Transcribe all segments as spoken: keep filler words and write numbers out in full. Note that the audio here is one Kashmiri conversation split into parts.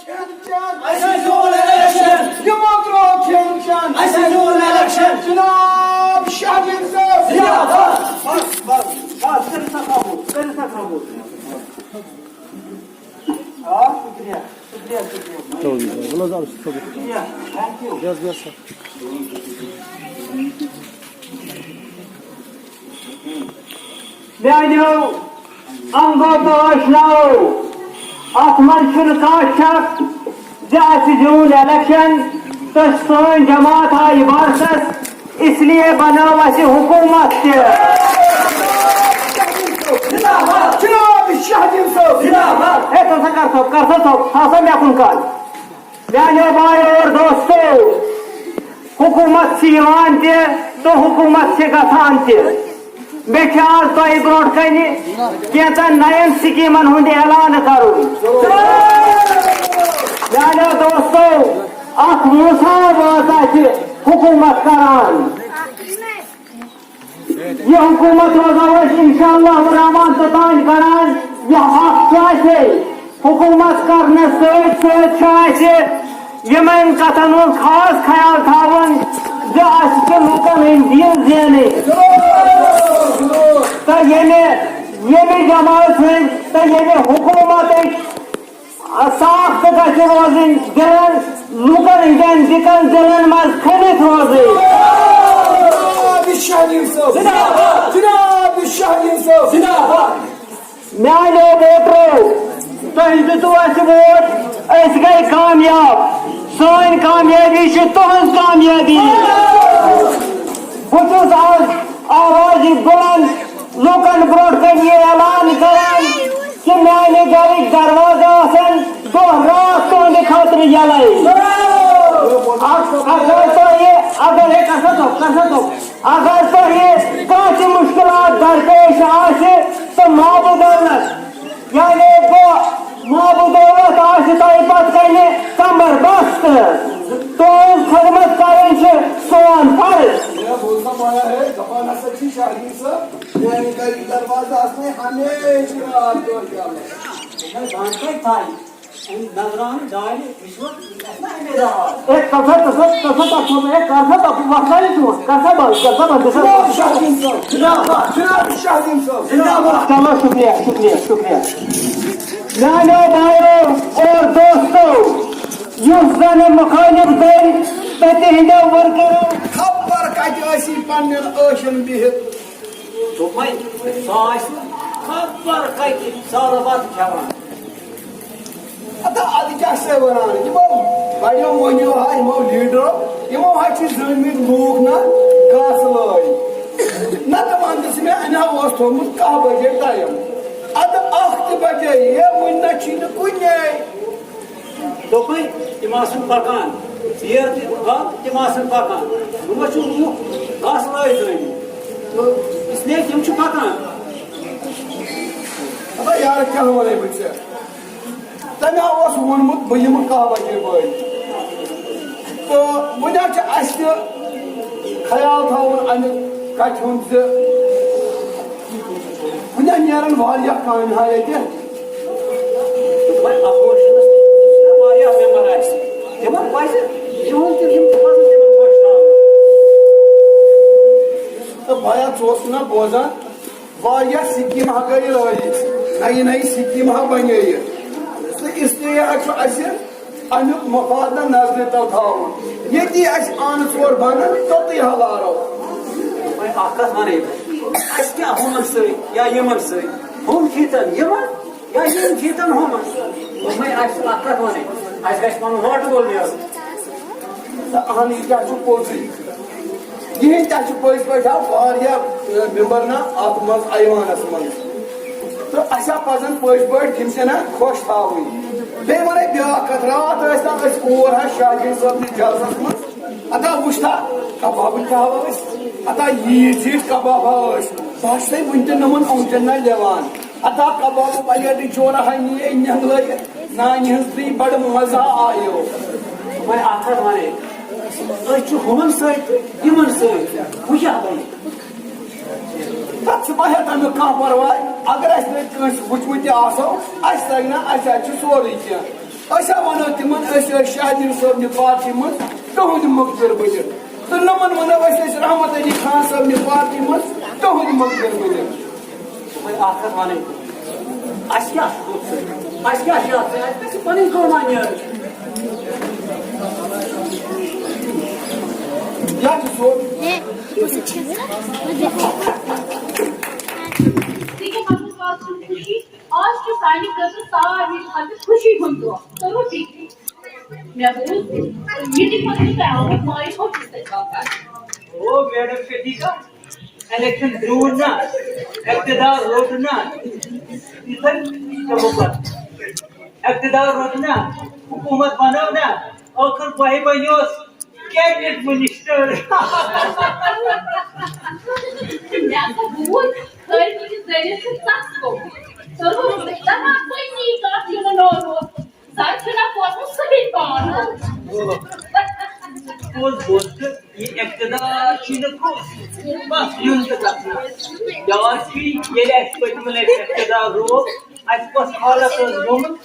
کھٮ۪ن چٮ۪ن۔ اَسہِ زیوٗن الیکشن۔ یِمو ترٛوو کھٮ۪ن چٮ۪ن۔ اَسہِ زیوٗن الیکشن۔ جناب شاہدیٖن صٲب۔ زِنٛدہ باد۔ بس، بس، بس، کٔرِو سا قبوٗل، کٔرِو سا قبوٗل۔ آ، شُکریہ، شُکریہ، شُکریہ۔ شُکریہ، thank you۔ میانیو انگو تہٕ ٲشناو، اتھ منٛز چھُنہٕ کانٛہہ شک زِ اسہِ زیوٗن الیکشن تہٕ سٲنۍ جماعت آیہِ بارسس، اس لیے بنٲو اسہِ حکوٗمت تہِ۔ جناب شاہدیٖن صٲب۔ ہے، ژٕ سا کر ژھۄپ، کر سا ژھۄپ، تھاو سا مےٚ کُن کن۔ میانیو بایو اور دوستو، حکوٗمت چھِ یِوان تہِ تہٕ حکوٗمت چھِ گژھان تہِ۔ مےٚ چھِ آز تۄہہِ برونٛٹھ کنہِ کینٛژن نین سکیٖمن ہُنٛد اعلان کرُن۔ میانیو دوستو، اکھ موسا واز آسہِ حکوٗمت کران۔ یہِ حکوٗمت روزو أسۍ انشاءاللہ الرحمن توٚتام کران۔ یہِ حق چھُ اَسے۔ حکوٗمت کرنس سۭتۍ سۭتۍ چھُ اَسہِ یِمن کتھن ہُنٛد خاص خیال تھاوُن زِ اَسہِ چھِ لُکن ہٕنٛدۍ دِل زینٕنۍ۔ تہٕ ییٚمہِ، ییٚمہِ جماعت ہٕنٛدۍ تہٕ ییٚمہِ حکوٗمتٕکۍ ساخت گژھِ روزٕنۍ دِلن، لوٗکن ہٕنٛدٮ۪ن دِکن دِلن منٛز کھٔنِتھ روزٕنۍ۔ جناب شاہدیٖن صٲب۔ زِنٛدہ باد۔ جناب شاہدیٖن صٲب۔ زِنٛدہ باد۔ میانیو ووٹرو، تۄہہِ دِتوُ اَسہِ ووٹ، أسۍ گٔے کامیاب۔ سٲنۍ کامیٲبی چھِ تُہنٛز کامیٲبی۔ بہٕ چھُس آز آوازِ بُلند لوٗکن برونٛٹھ کنہِ یہِ اعلان کران، کہِ میانہِ گرٕکۍ دروازٕ آسن دۄہ راتھ تُہنٛدِ خٲطرٕ یلے۔ اگر، اگر تۄہہِ، اگر ہے، کر سا ژوٚپ، کر سا ژوٚپ۔ اگر تۄہہِ کانٛہہ تہِ مُشکِلات درپیش آسہِ تہٕ مابہٕ دولت، یعنی گوٚو مابہٕ دولت آسہِ تۄہہِ پتہٕ کنہِ کمر بست۔ تُہنٛز خدمت کرٕنۍ چھِ سون فرض۔ مےٚ بوٗز نہ پَیہ ہے، دَپان ہسا چھِ شاہدیٖن صٲب، میانہِ گرِکۍ دروازٕ آسنَے ہمیشہِ راتھ دۄہ یَلہٕ۔ ہے، بنٛد کَتہِ تھایہِ؟ أمۍ نظرانہٕ ڈالہِ رِشوت، یہِ گژھِ نہ اَمے دۄہ آز۔ اے، کر سا، کر سا، کر سا تَتھ منٛز، اے، کر سا تَتھ منٛز، وۄتھ سا یہِ چون، کر سا بنٛد، کر سا بنٛد، کر سا بنٛد۔ جناب شاہدیٖن صٲب، جناب، جناب شاہدیٖن صٲب، زِنٛدہ باد۔ چلو، شُکریہ، شُکریہ، شُکریہ۔ میٛانیو بایو اور دوستو، یُس زن مُخٲلِف دٔنٛدۍ تہٕ تِہنٛدیو ورکرو خبر کتہِ ٲسی پننٮ۪ن عٲشن بِہِتھ۔ دوٚپمَے، سُہ آسہِ خبر کتہِ سالہٕ بتہٕ کھٮ۪وان۔ ہتا، ادٕ کیٛاہ چھِ ژےٚ ونان؟ یِمو بڑیو مۄنیو ہا، یِمو لیڈرو، یِمو ہا چھِ زٲنمٕتۍ لوٗکھ نہ گاسہٕ لٲے۔ نتہٕ ونتہٕ ژٕ مےٚ، اَمہِ ہا اوس تھوٚومُت کاہ بجے ٹایم۔ ادٕ اکھ تہِ بجے، ہے، وُنہِ نہ چھِی نہٕ کُنے۔ دوٚپمَے، تِم آسَن پَکان، ژیر تہِ گوٚو، تِم آسَن پَکان۔ بہٕ ما چھُس لوٗکھ گاسہٕ لٲے زٲنِتھ؟ تہٕ اس لیے تِم چھِ پَکان۔ ہتا یار، کیٛاہ وَنَے بہٕ ژےٚ؟ تَمہِ آو اوس ووٚنمُت، بہٕ یِمہٕ کاہ بجے بٲگۍ۔ تہٕ وۄنۍ حظ چھِ اَسہِ تہِ خیال تھاوُن اَمہِ کَتھِ ہُنٛد زِ وُنہِ نیرن واریاہ کامہِ ہا ییٚتہِ۔ وۄنۍ اپوزیشنس منٛز چھِ واریاہ ممبر اَسہِ۔ تِمن پَزِ یِہُنٛد تہِ، یِم تہِ پَزَن تِمن خۄش تھاوٕنۍ۔ تہٕ بھیا، ژٕ اوسُکھ نہ بوزان، واریاہ سکیٖم ہا گٔیہِ لٲگِتھ، نَیہِ نَیہِ سکیٖم ہا بَنییہِ۔ تہٕ اس لیے حظ چھُ اَسہِ اَمیُک مفاد نہ نظرِ تل تھاوُن۔ ییٚتی اَسہِ آنہٕ ژور بَنَن، توٚتُے ہلارو۔ وۄنۍ اَکھ کَتھ وَنَے بہٕ، اَسہِ کیٛاہ ہُمَن سۭتۍ یا یِمَن سۭتۍ؟ ہُم کھیٖتَن یِمَن یا یِم کھیٖتَن ہُمَن؟ دوٚپمَے، اَسہِ چھُ اَکھ کَتھ وَنٕنۍ، اَسہِ گژھِ پَنُن ووٹہٕ وول میلُن۔ تہٕ اَہَن، یہِ کیٛاہ چھُ پوٚزُے؟ یِہِنٛدۍ تہِ چھِ پٔزۍ پٲٹھۍ آو واریاہ، اے، ممبر نا اَتھ منٛز ایوانَس منٛز۔ تہٕ اَسہِ ہا پَزَن پٔزۍ پٲٹھۍ تِم تہِ نا خۄش تھاوٕنۍ۔ بیٚیہِ وَنَے بیٛاکھ کَتھ، راتھ ٲسۍ نا أسۍ اور حظ شاہجی صٲب نِس جلسَس منٛز۔ اَتا وٕچھ تھا کَبابہٕ کیٛاہ ہا ٲسۍ، اَتا ییٖتۍ زیٖٹھۍ کَباب ہا ٲسۍ۔ بہٕ حظ چھُسَے وٕنہِ تہِ نہٕ یِمَن اوٚنٛگجَن نہ لٮ۪وان۔ اَتا کَبابہٕ پَلیٹٕے جورا ہا نِیے نٮ۪نٛدٕ لٲگِتھ۔ نانہِ ہٕنٛز تہِ بڑٕ مزٕ آیو۔ وۄنۍ اکھ کتھ ونے، أسۍ چھِ ہُمن سۭتۍ، یِمن سۭتۍ، وۄنۍ کیٛاہ بنہِ؟ تتھ چھُ ما ہٮ۪تھ امیُک کانٛہہ پرواے؟ اگر اسہِ نہٕ کٲنٛسہِ وٕچھمُت تہِ آسو، اسہِ تگہِ نہ، اسہِ حظ چھُ سورُے کینٛہہ۔ أسۍ ہا وَنو تِمن، أسۍ ٲسۍ شاہ جیٖل صٲبنہِ پارٹی منٛز تُہُنٛدۍ مُخبِر بٔنِتھ۔ تہٕ نۄمن وَنو، أسۍ ٲسۍ رحمت علی خان صٲبنہِ پارٹی منٛز تُہُنٛدۍ مُخبِر بٔنِتھ۔ وۄنۍ اکھ کتھ وَنٕنۍ، اَسہِ کیٛاہ چھُ کوٚرمُت؟ اَسہِ کیٛاہ چھُ اَتھ؟ اَسہِ گژھِ پَنٕنۍ کٲم اَنٕنۍ۔ یا چھُ سُہ۔ ہے، بہٕ چھَس۔ ٹھیٖک ہے، پَنُن بات چھُنہٕ خوشی۔ آز چھُ سانہِ خٲطرٕ ساروی کھۄتہٕ خوشی ہُنٛد دۄہ۔ توٚروا فِکرِ؟ مےٚ بوٗز، میٖٹِنٛگ منٛز چھُ تۄہہِ آمُت مایہِ خۄشی سۭتۍ کَتھ کَرنہٕ۔ او میڈم شفیقہ، الیکشن زیوٗن نا، اقتدار روٚٹ نا، یِتھے چلو پتہٕ۔ اقتدار روٚٹ نا، حکوٗمت بنٲو نا، ٲخٕر تۄہہِ بنیوس کیبنٹ منسٹر۔ مےٚ ہسا بوٗز، خٲرگی کِس ذٔریعہٕ چھُ ژَس گوٚمُت۔ توٚروا فِکرِ؟ دَپان کُنی کَتھ چھُنہٕ نوٚو۔ سر چھُنہ کوٚرمُت سُہ بیٚیہِ پانہٕ۔ پوٚز گوٚو تہٕ یہِ اقتدار چھُنہٕ کٲنٛسہِ۔ بس یُن تہٕ گژھُن۔ یاد چھُے ییٚلہِ اَسہِ پٔتمہِ لٹہِ اقتدار روو، اَسہِ کۄس حالت ٲس گٔمٕژ؟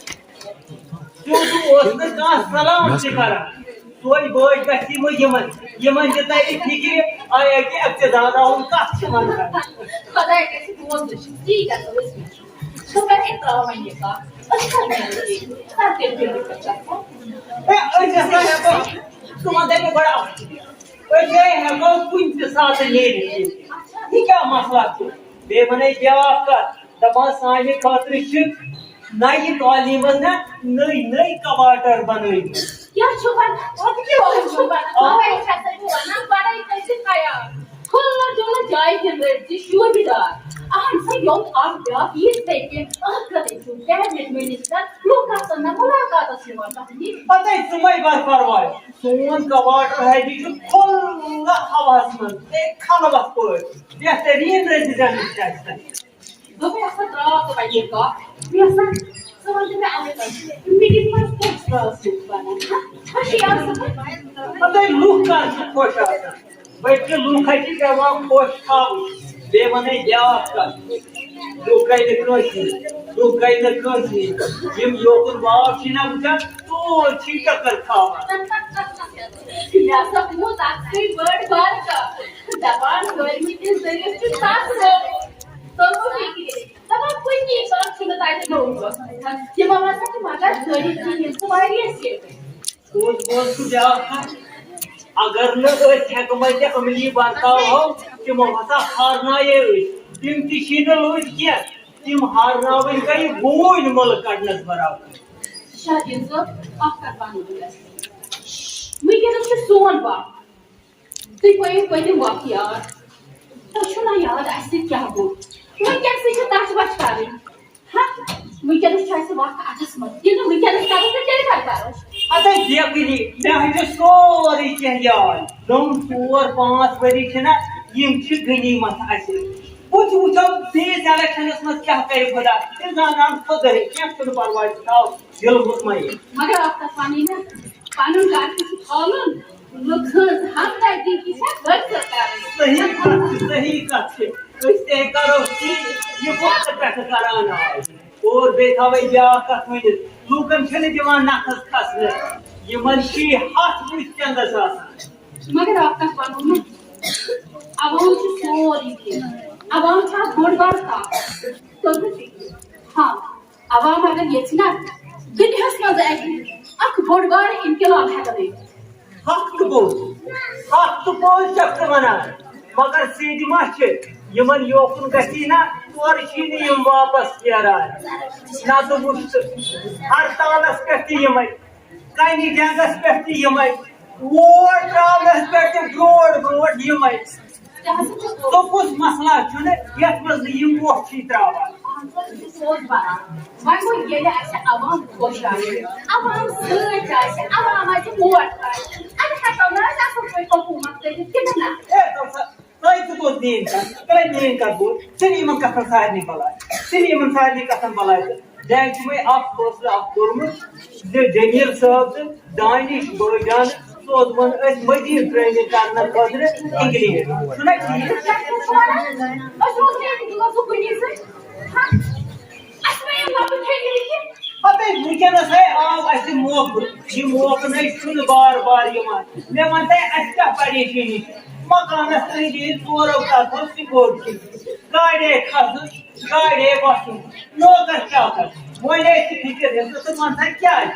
سیوٚد اوس نہٕ کانٛہہ سلام تہِ کران۔ سۄے بٲج گژھِ یِمہٕ یِمن، یِمن تہِ تَرِ فِکرِ، آیا کہِ اقتدار آوُن کَتھ چھِ وَنان۔ خۄداے گژھِ بوزنٕچ، تی گژھو أسۍ وٕچھُن۔ ژٕ کَتہِ ترٛاوان یہِ کَتھ؟ أسۍ کَتہِ نیرو ییٚتہِ؟ سَر تیٚلہِ کٔرِو تُہۍ چَک۔ ہے، أسۍ ہسا ہٮ۪کو، ژٕ وَن تَتہِ گۄڈٕ اَکھ چیٖز۔ أسۍ ہے ہٮ۪کو کُنہِ تہِ ساتہٕ نیٖرِتھ ییٚتہِ۔ یہِ کیٛاہ مسلہٕ چھُ؟ بیٚیہِ وَنَے بیٛاکھ کَتھ، دَپان سانہِ خٲطرٕ چھِ نَیہِ تعلیٖمَس نہ نٔے نٔے کواٹر بَنٲومٕتۍ۔ کیٛاہ چھُ وَنان؟ اَدٕ کیٛاہ چھُ وَنان؟ آ۔ اَوَے چھَسَے بہٕ وَنان، پَرَے کٔرۍ زِ تیار۔ کھُلہٕ جُلہٕ جایہِ ہِنٛدۍ رٔٹۍ زِ شوٗبہِ دار۔ اَہَن سا، یوٚت اَکھ بیٛاکھ یِتھ کٔنۍ کِنۍ ٲخرَتٕے چھُ کیبنٹ منسٹر، لوٗکھ آسَن نہ مُلاقاتَس یِوان تَتھ نِش۔ پَتَے ژٕ مَے بَر پَرواے۔ سون کواٹر ہیبی چھُ کھُلہٕ ہَوہَس منٛز، بیٚیہِ خلوت پٲٹھۍ۔ بہتریٖن رٔتۍ زَن چھِ اَسہِ تَتہِ۔ دوٚپمَے، اَسا ترٛاو ژٕ وۄنۍ یہِ کَتھ۔ مےٚ سا، ژٕ وَن تہٕ مےٚ اَوَے کَتھ، میٖٹِنٛگ منٛز کُس رٲژ چھِ وَنان، ہا؟ خۄشی آسہٕ وۄنۍ۔ مطلب، لُکھ کَر چھِ خۄش آسان؟ بٔلکہِ لُکھ ہَے چھِ پٮ۪وان خۄش تھاوٕنۍ۔ بیٚیہِ وَنَے بیٛاکھ کَتھ، لُکھ گٔے نہٕ کٲنٛسی، لُکھ گٔے نہٕ کٲنٛسی۔ یِم یوکُن باو چھِ نہ وٕچھان، تور چھِ چکر کھاوان۔ مےٚ ہسا بوٗز اَکھ سٕے بٔڑ بار کَتھ، دَپان گرمی کِس ذٔریعہٕ چھُ تَس لوٚگمُت۔ توٚرمُت فِکرِ؟ دَپان کُنی کانٛہہ چھُنہٕ تَتہِ نوٚو ووتمُت۔ تِمو ہسا چھِ مگر دٲرِتھ کِہیٖنۍ، سُہ واریاہ سیٚکھ۔ پوٚز، پوٚز چھُ بیٛاکھ کَتھ۔ اگر نہٕ أسۍ حکمت عملی ورتاوہو، تِمو ہسا ہارنایے أسۍ۔ تِم تہِ چھِی نہٕ لٔڑۍ کینٛہہ، تِم ہارناوٕنۍ گٔیہِ بوٗنۍ مُلک کڑنس برابر۔ شاہ جی صٲب، اکھ کتھ ونہٕ بہٕ تۄہہِ۔ وٕنکیٚنس چھُ سون وقت۔ تُہۍ پٲیِو پٔتِم وقت یاد۔ تۄہہِ چھُو نا یاد اَسہِ سۭتۍ کیٛاہ گوٚو؟ وٕنکیٚنسٕے چھِ تَچھ وَچھ کَرٕنۍ۔ ہا، وٕنکیٚنَس چھُ اَسہِ وقت اَتھَس منٛز۔ ییٚلہِ نہٕ وٕنکیٚنَس کَرو، تہٕ تیٚلہِ کَر کَرو؟ اَدٕ بیٚکٕے، مےٚ ہَے چھُ سورُے کینٛہہ یاد۔ نوٚم ژور پانٛژھ ؤری چھِنہ، یِم چھِ غنیٖمت اَسہِ۔ وٕچھ، وٕچھو بیٚیِس اِلیکشَنَس منٛز کیٛاہ کَرِ خۄدا۔ تہٕ زانان خۄداے، کینٛہہ چھُنہٕ پَرواے، تھاو دِل مطمئن۔ مگر اَکھ کَتھ وَنٕے مےٚ، پَنُن گَرٕ تہِ چھُ کھولُن۔ لُکھ ہٕنٛز ہمدردی تہِ چھےٚ بٔرزٕ کرٕنۍ۔ صحیح کتھ چھِ، صحیح کتھ چھِ۔ أسۍ تہِ کرو تی، یہِ وقت پٮ۪ٹھٕ کران آے۔ اور بیٚیہِ تھاوے بیٛاکھ کتھ ؤنِتھ، لوٗکن چھِنہٕ دِوان نکھس کھسنہٕ، یِمن چھِ ہتھ وُہ چندس آسان۔ مگر اکھ کتھ ونو نا، عوام چھُ سورُے کینٛہہ، عوام چھُ اکھ بوٚڑ بار طاقت۔ توٚرمُت فِکرِ؟ ہاں۔ عوام اگر یژھِ نا دُنیاہس منٛز اکہِ اکھ بوٚڑ بار انقلاب ہٮ۪کو أنِتھ۔ ہتھ تہٕ بوٚڑ، ہتھ تہٕ بوٚڑ چھکھ ژٕ ونان، مگر سیٚدِ ما چھِ یِمن یوکُن گژھی نا، تورٕ چھی نہٕ یِم واپس پھیران۔ نتہٕ وٕچھ ژٕ، ہرتالس پٮ۪ٹھ تہِ یِمے، کنہِ جنگس پٮ۪ٹھ تہِ یِمے، ووٹ ترٛاونس پٮ۪ٹھ تہِ برونٛٹھ برونٛٹھ یِمے۔ تہِ ہسا چھُ پوٚز۔ سُہ کُس مسلہٕ چھُنہٕ یتھ منٛز نہٕ یِم ووٹ چھِ ترٛاوان؟ اہن سا، یہِ چھُ سیوٚد ونان۔ وۄنۍ گوٚو ییٚلہِ اسہِ عوام خۄش آسہِ، عوام سۭتۍ آسہِ، عوام آسہِ ووٹ ترٛاوان، اَدٕ ہٮ۪کو نہٕ أسۍ اصل پٲٹھۍ حکوٗمت کٔرِتھ کِنہٕ نہ؟ ہے، تَلہٕ سا، تۄہہِ تہِ گوٚو میٛٲنۍ کَتھ، تۄہہِ میٛٲنۍ کَتھ بوٗز، ژےٚ نہٕ یِمن کَتھن سارنٕے بَلاے، ژےٚ نہٕ یِمن سارنٕے کَتھن بَلاے تہٕ۔ بیٚیہِ چھُ مےٚ اکھ فٲصلہٕ اکھ کوٚرمُت زِ جمیٖل صٲب تہٕ دانش بٲے جان سوزون أسۍ مزید ٹریننگ کرنہٕ خٲطرٕ انگلینڈ۔ چھُنہ ٹھیٖک؟ أسۍ روزو ییٚتہِ دۄہس کُنی زٔنۍ۔ ہا؟ اَسہِ ما یِم لۄکٕٹۍ ٹھیکہٕ لیکھِتھ؟ پتہٕ وٕنکیٚنَس ہے آو اَسہِ موقعہٕ، یہِ موقعہٕ نَے چھُنہٕ بار بار یِوان۔ مےٚ وَن تہٕ اَسہِ کیٛاہ پریشٲنی چھِ؟ مکانَس أنٛدۍ أنٛدۍ ژورو طرفو سِکیورٹی، گاڑے کھسُن، گاڑے وَسُن، نوکر چاکر۔ وۄنۍ ٲسۍ فِکِر ہیٚژٕس تہٕ وَن سا کیٛازِ؟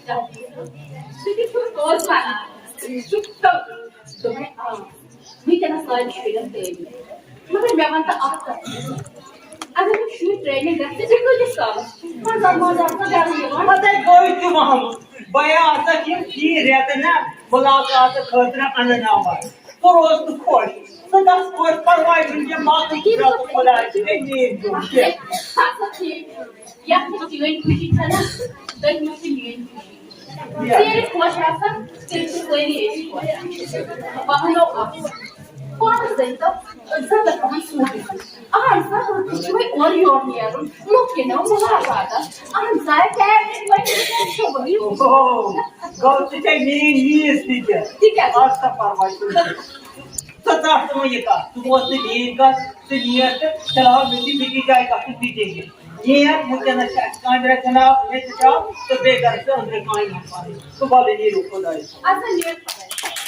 ژٕ تہِ چھُکھ پوٚز وَنان۔ دوٚپمَے، آ، وٕنکیٚنَس لٲج شُرٮ۪ن تعلیٖم۔ مگر مےٚ وَن تہٕ اَکھ کَتھ۔ اگر نہٕ شُرۍ ٹرٛینِنٛگ گژھِ، تیٚلہِ کۭتِس کالَس؟ منٛزٕ منٛزٕ آسان گَرٕ یِوان۔ پَتَے گوٚو تہِ وَہمہٕ۔ بیا آسَکھ یِم فی رٮ۪تہٕ نہ مُلاقاتہٕ خٲطرٕ اَنناوان۔ ژٕ روز تہٕ خۄش۔ ژٕ گژھ خۄش، پَرواے چھُنہٕ کینٛہہ، باقٕے چھُ رَب خۄداے چھُ مےٚ میٛٲنۍ کٲم کینٛہہ۔ اَچھا، ٹھیٖک۔ یَتھ منٛز چٲنۍ خوشی چھَنہ، تٔتھۍ منٛز چھِ میٛٲنۍ خوشی۔ ییٚلہِ خۄش آسَن، تیٚلہِ چھِ سٲری أسۍ خۄش۔ پَہنو اَکھ۔ پانَس زٔنۍ تہٕ عزت پَہَن سوٗزِتھ۔ اَہَن سا، تُہۍ چھِو وۄنۍ اورٕ یور نیرُن، لُکھ یِنو مُلاقاتَس۔ اَہَن سا، کیبنِٹ وٲلۍ تہِ چھِ وۄنۍ۔ اوہو، گوٚو ژٕ چھے میٛٲنۍ میٖز تہِ تہِ۔ تہِ کیٛاہ؟ اَدٕ سا پَرواے چھُنہٕ۔ ژٕ ژَٹ ژٕ وۄنۍ یہِ کَتھ، ژٕ بوز نہٕ میٛٲنۍ کَتھ، ژٕ نیر تہٕ فِلحال مےٚ چھِ بیٚکِس جایہِ گژھُن، بیٚکِس جایہِ۔ یہِ ہٮ۪تھ وٕنکیٚنَس چھِ اَسہِ کامہِ رَژھِ جناب، مےٚ تہِ چھِ آو تہٕ بیٚیہِ کَرٕ ژٕ أنٛدرٕ کامہِ ہَتھ پَنٕنۍ۔ تہٕ وَلہٕ نیٖرِو خۄدایَس حوالہٕ۔ اَدٕ سا نیر خۄدایَس حوالہٕ۔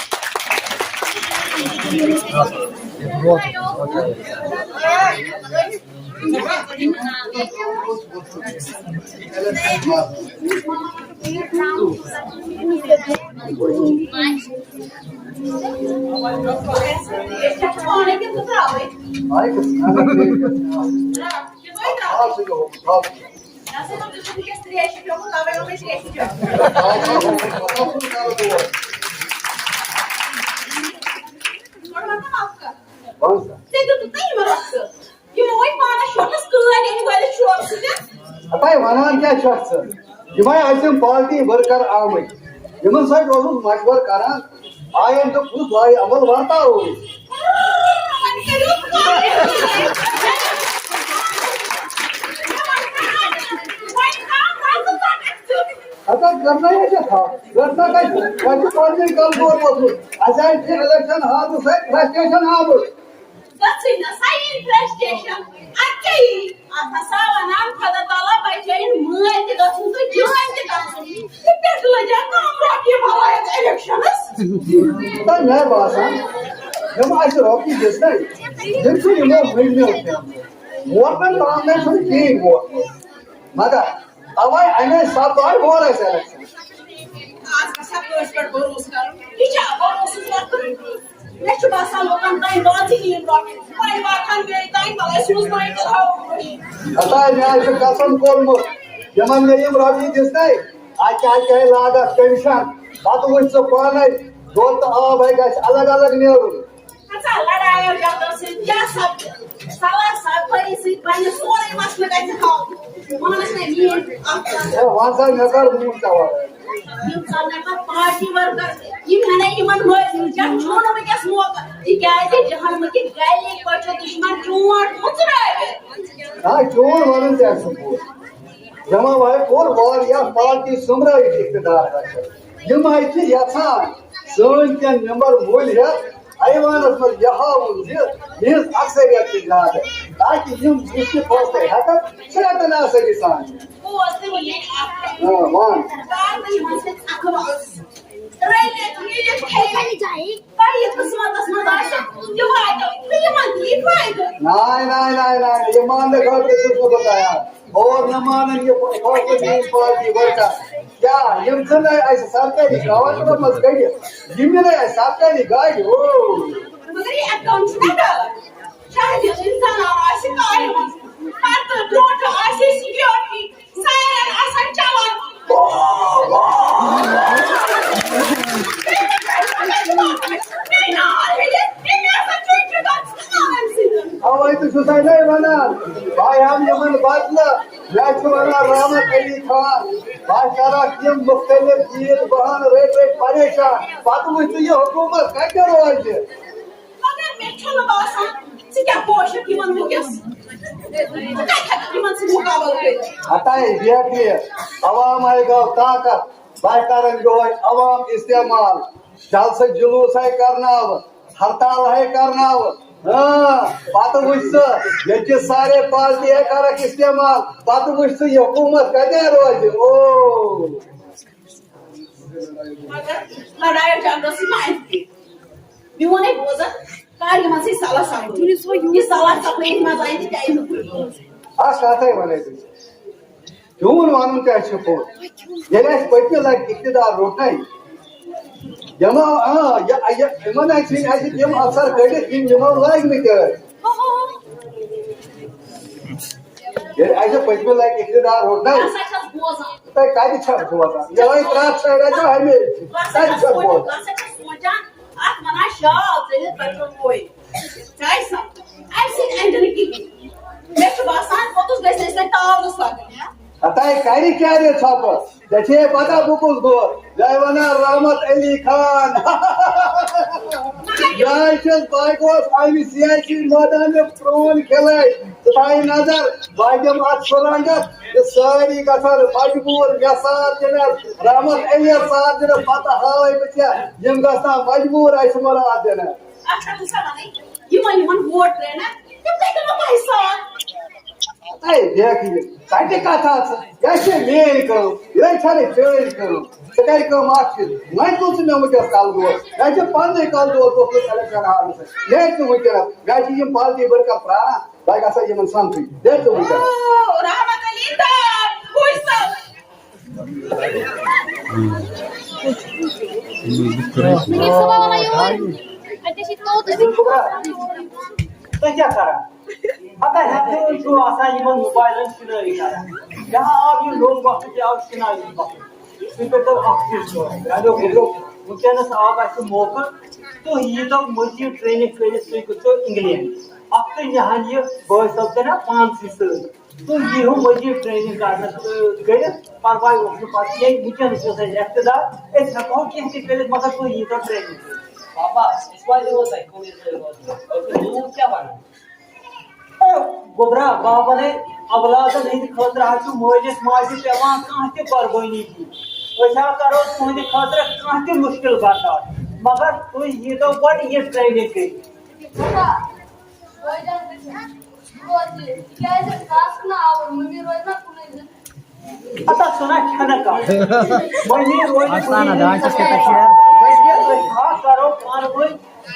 ژےٚ دیُتُتھ نہ یِمن رۄخصت؟ یِمو وۄنۍ پانس شوقس کٲلۍ أنۍ وٲلِتھ شوقہٕ سۭتۍ۔ ہتاے، ونان کیٛاہ چھکھ ژٕ؟ یِمے ٲسِم پارٹی ورکر آمٕتۍ، یِمن سۭتۍ اوسُس مشورٕ کران، آیم تہٕ پوٚز لایہِ عمل ورتاوو أسۍ۔ وۄنۍ کٔرِو پانَے۔ وۄنۍ تھاو مزٕ ژَٹَکھ ژٕ۔ ہتا کرنا ہے کیا تھا؟ کرنا کا، وۄنۍ چھُ پانہٕ ؤنۍ کمزور ووتمُت۔ اَسہِ آیہِ الیکشن ہارنہٕ سۭتۍ فرسٹریشن آمٕژ۔ گژھٕے نہ سا یِنۍ فرسٹریشن۔ اَدٕ کیٛاہ یی؟ اَتھ ہسا وَنان خۄدا تعالیٰ بچٲیِن مٲلۍ تہِ گژھُن تہٕ جٲنۍ تہِ گژھُن۔ تہٕ پٮ۪ٹھٕ لٔجا کٲم رۄپیہِ بَلاے اَتھ الیکشنس۔ تۄہہِ مےٚ باسان، یِم اَسہِ رۄپیہِ دِژ نہ، یِم چھِ یِمو مٔنٛزمو کھیوٚمُت۔ ووٹن تام نَے چھُنہٕ کِہیٖنۍ ووٹ۔ مگر تَوَے اَمے ساتہٕ آے ہورٕ اَسہِ الیکشن۔ آز گژھِ ہا کٲنٛسہِ پٮ۪ٹھ بھروسہٕ کَرُن۔ یہِ چھا بھروسہٕ وۄتھُن؟ مےٚ چھُ باسان، لُکن تام واتہِ یہِ رۄپیہِ۔ وۄنۍ واتہٕ ہن بیٚیہِ تام، وَلہٕ أسۍ روٗزۍ وۄنۍ تہِ تھاوو وۄنۍ۔ ہتا مےٚ حظ چھُ قسم کوٚرمُت، یِمن مےٚ یِم رۄپیہِ دِژ نَے، اَتہِ اَتہِ ہے لاگَکھ ٹینشن۔ پَتہٕ وٕچھ ژٕ پانَے، دۄد تہٕ آب ہے گژھِ الگ الگ نیرُن۔ ہسا لڑایو جھگڑو سۭتۍ کیٛاہ سپدِ؟ صلاح صفٲیی سۭتۍ بنہِ سورُے مسلہٕ گژھِ حل۔ وَنس مےٚ میٛٲنۍ اکھ کتھ۔ ہے، وَن سا، مےٚ کر مونٛڈ ژےٚ وَنان؟ یِم ژَلنَے پتہٕ پارٹی ورکر، یِم ہٮ۪نَے یِمن مٲلۍ ہُنٛد جنگ چھُنہٕ وٕنکیٚس موقعہٕ، تِکیٛازِ جہنمہٕ کہِ گلہِ پٮ۪ٹھ چھُ دُشمن چونٛٹھ مُژرٲوِتھ۔ آ، چون وَنُن تہِ آسہِ پوٚز۔ جمع بھائی کوٚر واریاہ پارٹی سوٚمبرٲوِتھ اقتدار حٲصِل۔ یِم حظ چھِ یژھان سٲنۍ کینٛہہ ممبر مٔلۍ ہٮ۪تھ ایوانس منٛز یہِ ہاوُن زِ یِہٕنٛز اکثریت چھِ زیادٕ، تاکہِ یِم یُس تہِ فٲصلہٕ ہٮ۪کن، سُہ ہٮ۪کن آسٲنی سان۔ بوز تہٕ وۄنۍ اکھ کتھ۔ آ، وَن۔ کر نہٕ یِمن سۭتۍ اکھ وَس۔ رٔلِتھ مِلِتھ کھیٚیِو۔ تۄہہِ یہِ قٕسمتس منٛز آسہِ، تہِ واتیو، تہٕ یِمن تہِ یی فٲیدٕ۔ ناے، ناے، ناے، ناے، یہِ ماننہٕ خٲطرٕ چھُس نہٕ بہٕ تیار۔ اور نہ مانن یہِ فٲصلہٕ میٲنۍ پارٹی ورکر۔ کیٛاہ یِم ژھٕننے اَسہِ سرکٲری گاڑِ منٛز کٔڑِتھ؟ یِم یِنَے اَسہِ سرکٲری گاڑِ؟ او۔ مگر یہِ اکاؤنٹ چھُنہ غلط۔ شاید یُس انسان آسہِ گاڑِ منٛز، پتہٕ برونٛٹھ آسہِ سیکیورٹی، سایرن آسان چلان۔ اوے تہٕ چھُسے نے ونان، بہٕ ہٮ۪مہٕ یِمن بدلہٕ۔ مےٚ چھُ ونان رحمت علی خان، بہٕ کرکھ یِم مُختٔلِف چیٖز، بہٕ ہن رٔٹۍ رٔٹۍ پریشان۔ پتہٕ وٕچھ ژٕ یہِ حکوٗمت کتہِ روزِ۔ مگر مےٚ چھُنہٕ باسان، ژٕ کیٛاہ پوشَکھ یِمَن وٕنکیٚس؟ ژٕ کَتہِ ہٮ۪کَکھ یِمَن سۭتۍ مُقابلہٕ کٔرِتھ؟ ہتاے بیترِ، عوام ہے گوٚو طاقت، بہٕ کرن یِہوٚے عوام استعمال، جلسہٕ جلوٗس ہے کرناوٕ، ہڑتال ہے کرناوٕ، ہاں، پتہٕ وٕچھ ژٕ، ییٚتہِ چھِ سارے پالٹی کرکھ استعمال، پتہٕ وٕچھ ژٕ یہِ حکوٗمت کتٮ۪ن روزِ۔ او۔ مگر لڑایو جھگڑو سۭتۍ ما اَندِ تہِ؟ میون ہے بوزان، کر یِمن سۭتۍ صلاح سپدِ۔ یہِ صلاح سپدِ یِتھ منٛز اَندِ تہِ کیٛازِ نہٕ کُنہِ؟ اکھ کتھے ونے بہٕ۔ چون ونُن کیٛاہ چھُ پوٚز؟ ییٚلہِ اَسہِ پٔتمہِ لٹہِ اقتدار روٚٹ نَے، یِمو، آ، یہِ، یہِ، یِمن اَسہِ، اَسہِ تِم افسر کٔڑِتھ، یِم یِمو لٲگمٕتۍ ٲسۍ۔ ییٚلہِ اَسہِ پٔتمہِ لٹہِ اقتدار روٚٹ نَے، بہٕ ہسا چھَس بوزان۔ تۄہہِ کَتہِ چھَس بوزان؟ یِہوٚے ترٛٹھ چھَے رَٹان ہمیشہِ۔ بہٕ ہسا کَتہِ چھَس چھَس سونٛچان، بوزان؟ بہٕ ہسا چھَس سونٛچان، اَتھ وَنان شال ژٔلِتھ رَٹُن وۄنۍ۔ چاے سَمکھُن۔ اَمہِ سۭتۍ اَنہِ نہٕ کِہیٖنۍ۔ مےٚ چھُ باسان، پوٚتُس گژھِ نہٕ أسۍ وۄنۍ تاونَس لَگُن۔ ہتاے کَرِ کیٛاہ رے ژھۄپہٕ؟ ژےٚ چھے پَتہ بہٕ کُس گوٚو؟ یہِ ہَے وَنان رحمت علی خان۔ یہِ ہَے چھَس بہٕ گوس اَمہِ سیاسی مٲدانُک پرٛون کھلٲڑۍ۔ ژٕ تھاوِ نظر، بہٕ دِمہٕ اَتھ سُہ رنٛگَتھ، یہِ سٲری گژھن مجبوٗر مےٚ ساتھ دِنَس، رحمت علی یَس ساتھ دِنَس، پَتہٕ ہاوَے بہٕ ژےٚ، یِم گژھن مجبوٗر اَسہِ مُراد دِنَس۔ اچھا، بہٕ چھَس وَنان، یِمَن، یِمَن ووٹ ترٛٲے نا، تِم کَتہِ دِمو تۄہہِ ساتھ؟ اے، بیٚکھ یہِ، ژَٹہِ کَتھا ژٕ، یہِ چھِ میٛٲنۍ کٲم، یہِ چھَنہٕ چٲنۍ کٲم۔ ژٕ کَرِ کٲم اَکھ چیٖز، وۄنۍ تُل ژٕ مےٚ وٕنۍکٮ۪س کَلہٕ دود، مےٚ چھِ پنٛنُے کَلہٕ دود ووٚتھمُت اِلیکشَن ہارنہٕ سۭتۍ، نیرِ ژٕ وٕنۍکٮ۪نَس، مےٚ چھِ یِم پالٹی ؤرکَر پرٛاران، بہٕ گژھٕ یِمَن سَمکھٕنۍ، نیرِ ژٕ وٕنۍکٮ۪نَس۔ او، رحمت علی دار، کُس سا؟ تُہۍ کیٛاہ کران؟ ہتا ہٮ۪تھٕے چھُو آسان یِمن موبایلن شِنٲوِتھ کران۔ یہِ ہا آو یہِ نوٚو وقت، یہِ آو شِناوِ وقت۔ تُہۍ کٔرۍتو اکھ چیٖز کٲم، میٛانیو گوٚبرو، وٕنکیٚنس آو اَسہِ موقعہٕ، تُہۍ ییٖتو مٔزیٖد ٹریننگ کٔرِتھ، تُہۍ گٔژھِو انگلینڈ۔ اکھ تُہۍ نِہن یہِ بٲے صٲب تہِ نا پانسٕے سۭتۍ۔ تُہۍ ییٖہِو مٔزیٖد ٹریننگ کرنس، تہٕ کٔرِتھ پرواے اوس نہٕ پتہٕ کینٛہہ، وٕنکیٚنس چھُ اَسہِ اقتدار، أسۍ ہٮ۪کو کینٛہہ تہِ کٔرِتھ، مگر تُہۍ ییٖتو ٹریننگ کٔرِتھ۔ پاپا، أسۍ واتہِ یوٚت تۄہہِ کُنُے زوٚن واتو۔ تُہۍ ووٚنوُ کیٛاہ وَنان؟ اے، گوٚبرا، بابا نے اولادن ہٕنٛدِ خٲطرٕ حظ چھُ مٲلِس ماجہِ پٮ۪وان کانٛہہ تہِ قۄربٲنی دِنۍ۔ أسۍ حظ کرو تُہٕنٛدِ خٲطرٕ کانٛہہ تہِ مُشکِل برداش، مگر تُہۍ ییٖتو گۄڈٕ یہِ ٹریننگ کٔرِتھ۔ بٲے جان، بہٕ چھُس روزِ، تِکیٛازِ ژٕ آسکھ نہٕ آوُر، مٔمی روزِ نہ کُنُے زوٚن۔ ہتا سُہ نہ چھَنہٕ کَتھ۔ مٔمی روزِ کُنُے زوٚن۔ أسۍ ہا کرو پانہٕ ؤنۍ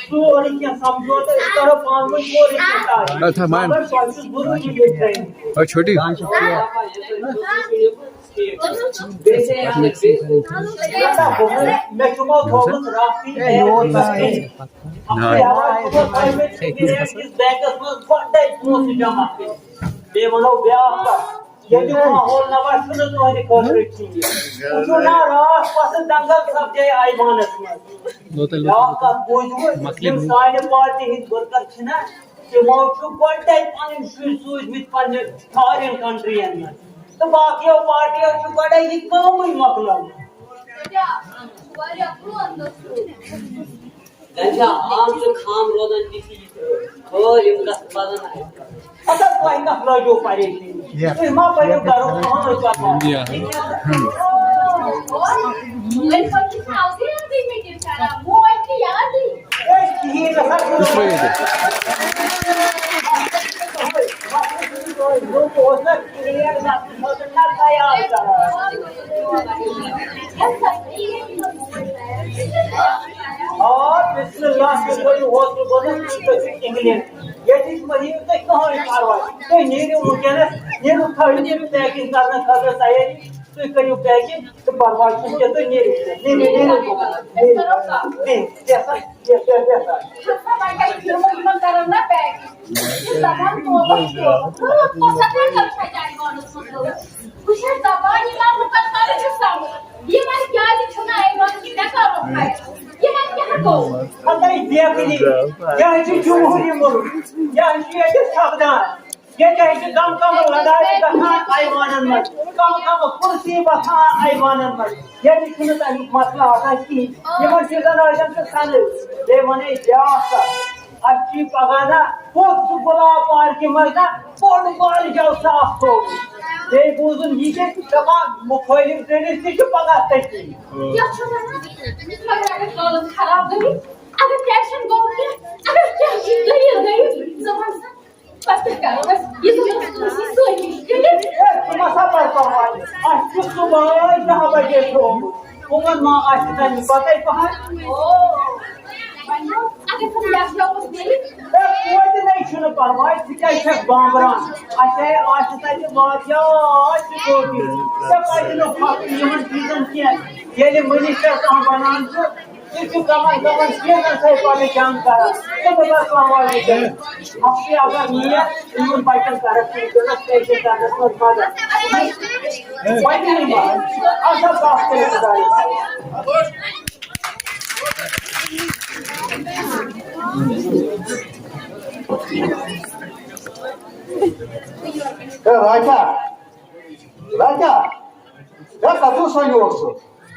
سورُے کینٛہہ سَمجھوتہٕ، أسۍ کرو پانہٕ ؤنۍ سورُے کینٛہہ طے۔ اچھا، مان۔ مگر تۄہہِ چھُ ضروٗری ییٚتہِ ترٛٲوِتھ۔ اے، چھوٹی۔ مےٚ چھُ ما تھوٚومُت راتھٕے اے، یور تام۔ اَکھتُے حوالہٕ کوٚرمُت تۄہہِ مےٚ انگلینڈ کِس بینکَس منٛز گۄڈَے پونٛسہٕ جمع کٔرِتھ۔ بیٚیہِ وَنو بیٛاکھ کَتھ، ییٚتیُک ماحول نہ وَ چھُنہٕ تُہٕنٛدِ خٲطرٕ ٹھیٖک۔ وٕچھِو نا، راتھ پَتہٕ دنٛگل سَپدے ایوانَس منٛز۔ بیٛاکھ کَتھ بوٗزِوٕ، یِم سانہِ پارٹی ہٕنٛدۍ ؤرکَر چھِنہ، تِمو چھُ گۄڈَے پَنٕنۍ شُرۍ سوٗزمٕتۍ پنٛنہِ فارِن کنٹرٛیٖیَن منٛز۔ تہٕ باقیو پارٹیو چھُ گۄڈَے یہِ کٲمٕے مۄکلٲومٕژ۔ زَن چھا عام تہٕ خام روزان تِتھی یِتھ پٲٹھۍ۔ ہٲر یِم گژھٕ پَزَن اَسہِ۔ اَدٕ تۄہہِ کَتھ لٲجِو پریشٲنی؟ تُہۍ ما پٔرِو گَرُک پانہٕ پَتہ؟ آ، بسم اللہ، تُہۍ تھٲیِو حوصلہٕ بوزُن، تُہۍ گٔژھِو انگلینڈ۔ ییٚتہِ مہ ہیٚیِو تُہۍ کٕہٕنۍ پرواے۔ تُہۍ نیٖرِو وٕنکیٚنَس، نیٖرِو تھٲیِو تٔمِس پیکِنگ کرنہٕ خٲطرٕ تیٲری۔ تُہۍ کٔرِو پیکِنگ تہٕ پرواے چھُنہٕ کینٛہہ، تُہۍ نیٖرِو۔ نیٖرِو، نیٖرِو، نیٖرِو۔ بِہِو، بِہِو سا، بِہِو، بِہِو، بِہِو سا۔ یِمن کرن نا پیکِنگ۔ یہِ زبان توبہ چھُ۔ کۄس زبان چھےٚ جاے وانس منٛز گٔمٕژ؟ بہٕ چھَس دَپان، یِمن لُکن کَرُن چھُ سَمٕجھ، یِمن کیٛازِ چھُنہٕ یِوان کہِ مےٚ کَرُن فیصلہٕ؟ یِمن کیٛاہ گوٚو؟ پَتہٕ یہِ بیکری، یہِ حظ چھُ جمہوٗری مُلک، یہِ حظ چھُ ییٚتہِ سَپدان۔ ییٚتہِ حظ چھِ کَم کَم لڑایہِ گژھان ایوانَن منٛز، کَم کَم کُرسی وۄتھان ایوانَن منٛز۔ ییٚتہِ چھُنہٕ تَمیُک مسلہٕ آسان کِہیٖنۍ۔ یِمَن چیٖزَن حظ چھِ سَنٕے۔ بیٚیہِ وَنے بیٛاکھ کَتھ، اَسہِ چھُ یہِ پَگاہ نا پوٚت سُہ گۄلاب پارکہِ منٛز نا بوٚڑ بار جلسہٕ اَکھ تھوٚومُت۔ بیٚیہِ بوٗزُم یہِ تہِ دَپان مُخٲلِف دٔلِس تہِ چھُ پَگاہ تٔتی۔ کیٛاہ چھُ وَنان؟ أمِس ما گٔے اَگر حالت خراب گٔمٕتۍ؟ اگر ٹینشن گوٚو کینٛہہ، اگر کینٛہہ چیٖز دٔلیٖل گٔیہِ، ژٕ وَن سا، پَتہٕ کیٛاہ کَرو أسۍ؟ یہِ زَن اوس کٲنٛسہِ سۭتۍ، ٹھیٖک؟ ہے، ژٕ ما سا پَر پَرواے، اَسہِ چھُ صُبحٲے دَہ بَجے تھوٚومُت، یِمَن ما آسہِ تَمہِ پَتَے پَہَن؟ او، وۄنۍ گوٚو، اگر ژٕ یَتھ یوٚکُس نیرِکھ۔ ہے، توتہِ نَے چھُنہٕ پَرواے، ژٕ کیٛازِ چھَکھ بامبران؟ اَسہِ ہے آسہِ تَتہِ واریاہ سیکورٹی، ژےٚ پَزِ نہٕ کھۄژُن یِمَن چیٖزَن کینٛہہ۔ ییٚلہِ مٔنی چھَکھ کانٛہہ وَنان چھُ، ژٕ چھُکھ کَمَن کَمَن چیٖزَن سۭتۍ پَریشان کران۔ ژٕ مہٕ کر کانٛہہ واریاہ۔ ہفتہٕ اگر نِیَکھ، یِمَن بَچَن کَرَکھ ژٕ وٕنکیٚنَس پیشَن کرنَس منٛز مدد۔ وۄنۍ نہٕ ما؟ اَصٕل کَتھ کٔرِتھ خۄدایَس۔ ہے راجا، راجا، ہے کَتھ اوس وۄنۍ اوس سُہ؟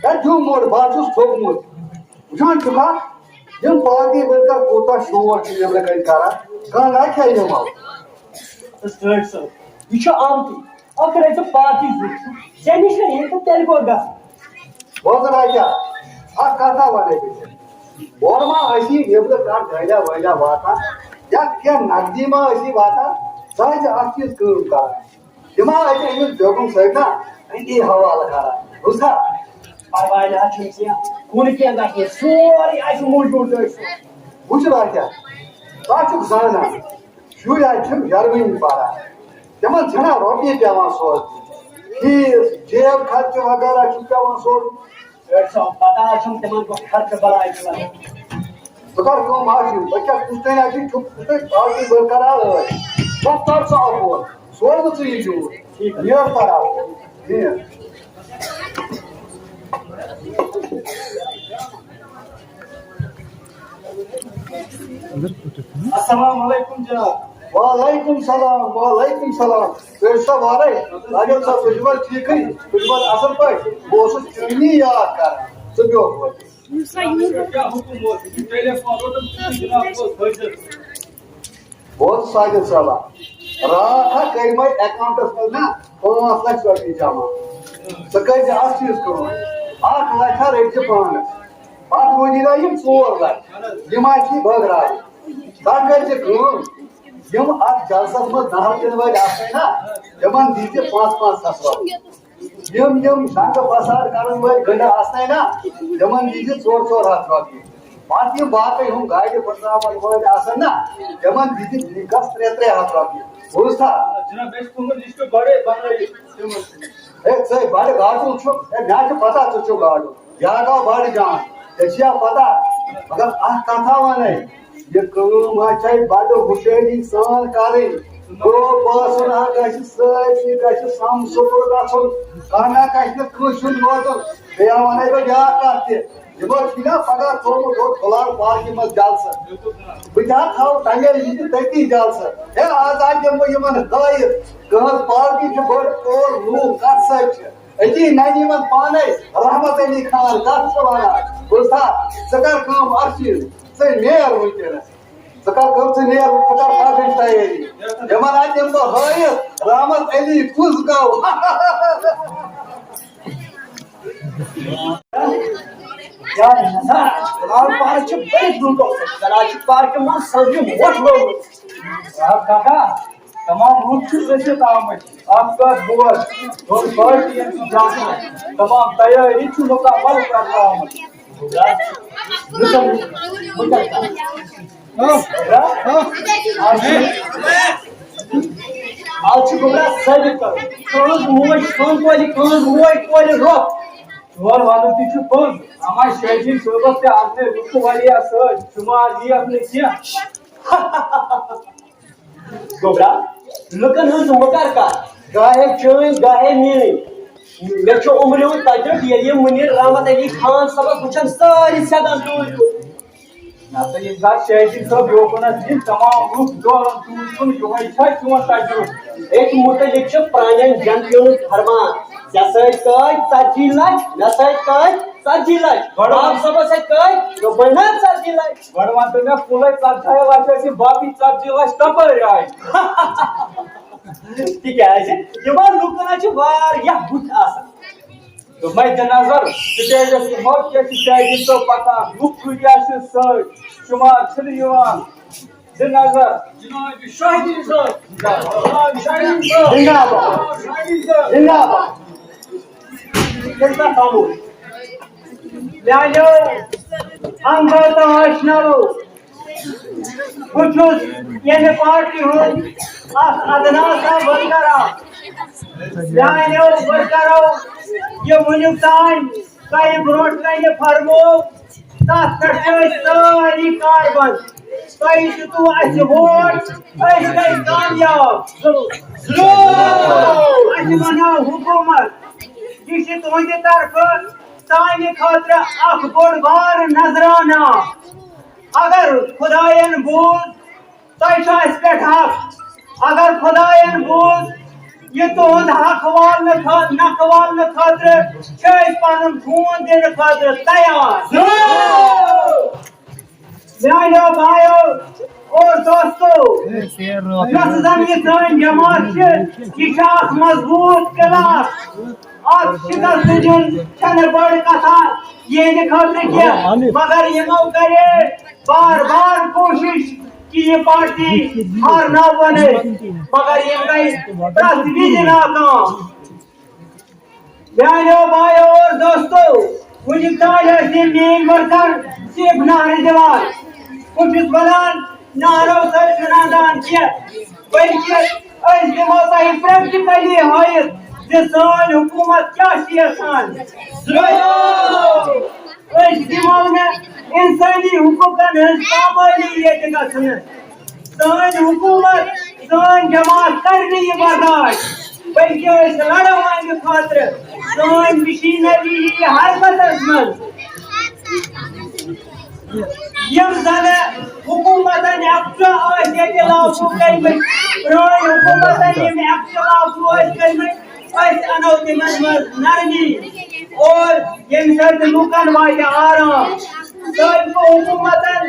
ہے دیُن مۄٹ، بہٕ حظ چھُس تھوٚکمُت۔ وٕچھان چھُکھا، یِم پارٹی ؤرکر کوٗتاہ شور چھِ نیٚبرٕ کَنۍ کران، گنٛڈا کھیٚیہِ یِمو۔ سٹیٹ صٲب، یہِ چھُ آمتُے۔ ٲخٕر ٲسۍ زٕ پارٹی زٕ۔ ژےٚ نِش نہٕ یِن تہٕ تیٚلہِ کوٚت گژھٕ؟ بوز راجا، اکھ کتھا ونے بہٕ ژےٚ۔ اورٕ ما ٲسی نیٚبرٕ کانٛہہ گٲڑیا وٲڑیا واتان، یا کینٛہہ نقدی ما ٲسی واتان، سۄ ٲسۍ اکھ چیٖز کٲم کران۔ یہِ ما ٲسۍ أمِس بیگم سۭتۍ نا أتی حوالہٕ کران، بوٗزتھا؟ پرواے نہ حظ چھُنہٕ کینٛہہ، کُنہِ کینٛہہ گژھِ نہٕ، سورُے آسہِ موٗجوٗد أتھۍ۔ وٕچھ راجا، ژٕ چھُکھ زانان، شُرۍ حظ چھِم جرمنی پران، تِمن چھِنہ رۄپیہِ پٮ۪وان سوزنہِ، فیٖس، جیب خرچہٕ وغیرہ چھُ پٮ۪وان سوزُن۔ ڈاکٹر صٲب، پتہ حظ چھُم تِمن کُس خرچہٕ بلاے چھُ لگان۔ ژٕ کر کٲم اکھ چیٖز، بہٕ کیٛاہ کُس تانۍ اَتہِ چھُکھ، ژٕ تانۍ باقٕے بہٕ کرٕ عٲش۔ وۄنۍ کر ژٕ اکھ اور، سوز نہٕ ژٕ یہِ یوٗر۔ ٹھیٖک۔ نیر پرا، نیر۔ السلام علیکم جناب۔ وعلیکم سلام، وعلیکم سلام۔ تُہۍ ٲسِو سا وارے؟ راجن صٲب، تُہۍ چھِو حظ ٹھیٖکھٕے؟ تُہۍ چھِو حظ اَصٕل پٲٹھۍ؟ بہٕ اوسُس چٲنی یاد کران۔ ژٕ بیوکھ وۄنۍ۔ کیٛاہ حُکُم اوس؟ یہِ ٹیلی فون روٚٹُم، جناب اوس حٲضِر۔ بہٕ اوسُس ساجد صٲبا۔ راتھ ہا کٔرۍ مےٚ اکاونٹس منٛز نا پانٛژھ لچھ رۄپیہِ جمع۔ ژٕ کٔرۍ زِ اکھ چیٖز کٲم، اکھ لچھ ہا رٔٹۍ زِ پانس۔ پتہٕ روٗدی نا یِم ژور لچھ، یِم آسہِ بٲگراوٕنۍ۔ ژٕ کٔرۍ زِ کٲم، یِم اتھ جلسس منٛز نہر دِنہٕ وٲلۍ آسن نا، تِمن دی زِ پانٛژھ پانٛژھ ساس رۄپیہِ۔ یِم یِم شنگہٕ فساد کرن وٲلۍ گنڈٕ آسنے نا، تِمن دی زِ ژور ژور ہتھ رۄپیہِ۔ پتہٕ یِم باقٕے ہُم گاڑِ پھٕٹراون وٲلۍ آسن نا، تِمن دی زِ فیٖکس ترٛےٚ ترٛےٚ ہتھ رۄپیہِ۔ بوٗزتھا؟ جناب، مےٚ چھُ تُہُنٛد لسٹ گۄڈے بنٲیِتھ۔ ہے، ژٕ ہے بڑٕ گاٹُل چھُکھ۔ ہے، مےٚ چھِ پتہ ژٕ چھُکھ گاٹُل۔ یہِ ہا گوٚو بڑٕ جان۔ ژےٚ چھِیا پتہ؟ مگر اکھ کتھا ونے، یہِ کٲم ہا چھے بڑٕ ہُشٲری سان کرٕنۍ۔ گوٚو باسُن ہا گژھِ سٲرسٕے گژھِ سمسُتر گژھُن۔ کانٛہہ نہ گژھِ نہٕ کٲنٛسہِ ہُنٛد ووتُن۔ بیٚیہِ ہا ونے بہٕ بیٛاکھ کتھ تہِ۔ یِمو چھُ نا پگاہ تھوٚومُت ہُتھ فُلان پارکہِ منٛز جلسہٕ۔ بہٕ تہِ ہا تھاوٕ تَمے وِزِ تٔتی جلسہٕ۔ ہے، آز ہا دِمہٕ بہٕ یِمن ہدایت، کٕہٕنٛز پارٹی چھِ بٔڑ اور لوٗکھ کَتھ سۭتۍ چھِ۔ أتی نَنہِ یِمن پانَے رحمت علی خان کَتھ چھُ وَنان۔ بوٗزتھا، ژٕ کر کٲم اَکھ چیٖز، ژٕ نیر وٕنکیٚنَس۔ ژٕ کر کٲم، ژٕ نیر، ژٕ کر پَرنٕچ تیٲری۔ یِمن ہا دِمہٕ بہٕ ہٲیِتھ، رحمت علی کُس گوٚو؟ یار نظر، جلال پارک چھِ بٔرِتھ لوٗکو سۭتۍ۔ جلال چھِ پارکہِ منٛز سبزی موٚٹھ لوگمُت۔ آ کاکا، تمام لوٗکھ چھِ رٔسِتھ آمٕتۍ۔ اکھ کتھ بوز، دۄن پارٹین چھُ جاسُن۔ تمام تیٲری چھِ مُکمل کرنہٕ آمٕژ۔ لُکن، لُکن۔ آز چھُ، آز چھُ گوٚبرا ثٲبت کرُن۔ تُہٕنٛز موج سۄن کولہِ، تُہٕنٛز موج کولہِ روٚف۔ چون وَنُن تہِ چھُ پوٚز۔ اما شٲہجی صٲبَس تہِ آسہٕ لُکھ واریاہ سۭتۍ، شُمار یِیَکھ نہٕ کینٛہہ۔ گوٚبرا، لُکَن ہٕنٛز مُکر کَتھ، گاہے چٲنۍ، گاہے میٛٲنۍ۔ مےٚ چھُ عمریُن تجرُبہٕ، ییٚلہِ یہِ مُنیٖر رحمت علی خان صٲبَس وٕچھَن سٲری سیٚدان ٹوٗرۍ کُن۔ نسا ییٚمہِ ساتہٕ شٲہجی صٲب یوکُن آسہِ، یِم تمام لُکھ دوران ژوٗنٛٹھۍ کُن، یِہوٚے چھا چون تجرُبہٕ؟ أتھۍ مُتعلِق چھُ پرٛانٮ۪ن جنتیُن فرمان، ژےٚ سۭتۍ کٲتۍ ژتجی لچھ، مےٚ سۭتۍ کٲتۍ ژتجی لچھ، گۄڈٕ باب صٲبس سۭتۍ کٲتۍ، دوٚپمَے نا ژتجی لچھ۔ گۄڈٕ وَن تہٕ مےٚ، پھُلے ژتجی لچھ ٲسۍ، باقٕے ژتجی لچھ کپٲرۍ آے؟ تِکیٛازِ یِمن لُکن حظ چھِ واریاہ بُتھۍ آسان۔ مد نظر، تِکیٛازِ یۄس یہِ موقع چھِ، شاید یہِ تہٕ پَتہ لُکھ کۭتیٛاہ چھِ سۭتۍ، شُمار چھِنہٕ یِوان۔ زِ نظر۔ جناب شاہی صٲب۔ جناب شاہی صٲب۔ زندہ باد۔ شاہی صٲب۔ زندہ باد۔ کٔرۍتو قبول۔ میٛانیو انگو تہٕ آشناوو، بہٕ چھُس ییٚمہِ پارٹی ہُنٛد اکھ ادنا سا ورکر اکھ۔ میٛانیو ورکرو یہِ وُنیُک تام تۄہہِ برونٛٹھ کنہِ فرموو، تتھ پٮ۪ٹھ چھِ أسۍ سٲری کاربند۔ تۄہہِ دِتوُ اَسہِ ووٹ، أسۍ گٔے کامیاب۔ اَسہِ بنٲو حکوٗمت۔ یہِ چھِ تُہنٛدِ طرفہٕ سانہِ خٲطرٕ اکھ بوٚڑ بار نذرانہ۔ اگر خداین بوٗز، تۄہہِ چھُ اَسہِ پٮ۪ٹھ حق۔ اگر خداین بوٗز، یہِ تُہُنٛد حق والنہٕ خٲ-، نکھٕ والنہٕ خٲطرٕ چھِ أسۍ پنُن خوٗن دِنہٕ خٲطرٕ تیار۔ میٛانیو بایو اور دوستو، یۄس زن یہِ سٲنۍ جماعت چھِ، یہِ چھِ اکھ مضبوٗط کلاس۔ اتھ شکست دیُن چھنہٕ بٔڑ کتھا یِہنٛدِ خٲطرٕ کینٛہہ، مگر یِمو کرے بار بار کوٗشش کہِ یہِ پارٹی ہارناوون أسۍ، مگر یِم گٔے پرٛٮ۪تھ وِزِ ناکام۔ میانیو بایو اور دوستو، وُنیُک تام ٲسۍ یِم میٲنۍ ورکر صرف نعرٕ دِوان۔ بہٕ چھُس ونان، نعرو سۭتۍ چھُنہٕ اندان کینٛہہ، بلکہِ أسۍ دِمو تۄہہِ practically ہٲیِتھ زِ سٲنۍ حکوٗمت کیٛاہ چھِ یژھان۔ أسۍ دِمو نہٕ انسٲنی حقوٗقن ہٕنٛز پامٲلی ییٚتہِ گژھنہٕ۔ سٲنۍ حکوٗمت، سٲنۍ جماعت کرِ نہٕ یہِ برداشت، بلکہِ أسۍ لڑو اَمہِ خٲطرٕ۔ سٲنۍ machinery یِیہِ حرکتس منٛز۔ یِم زَن حکوٗمتَن ایکٹ ٲسۍ ییٚتہِ لاگوٗ کٔرمٕتۍ، پرٛٲنۍ حکوٗمتَن یِم ایکٹ لاگوٗ ٲسۍ کٔرمٕتۍ، أسۍ اَنو تِمَن منٛز نرمی اور ییٚمہِ سۭتۍ لُکَن واتہِ آرام۔ سٲبقہٕ حکوٗمتَن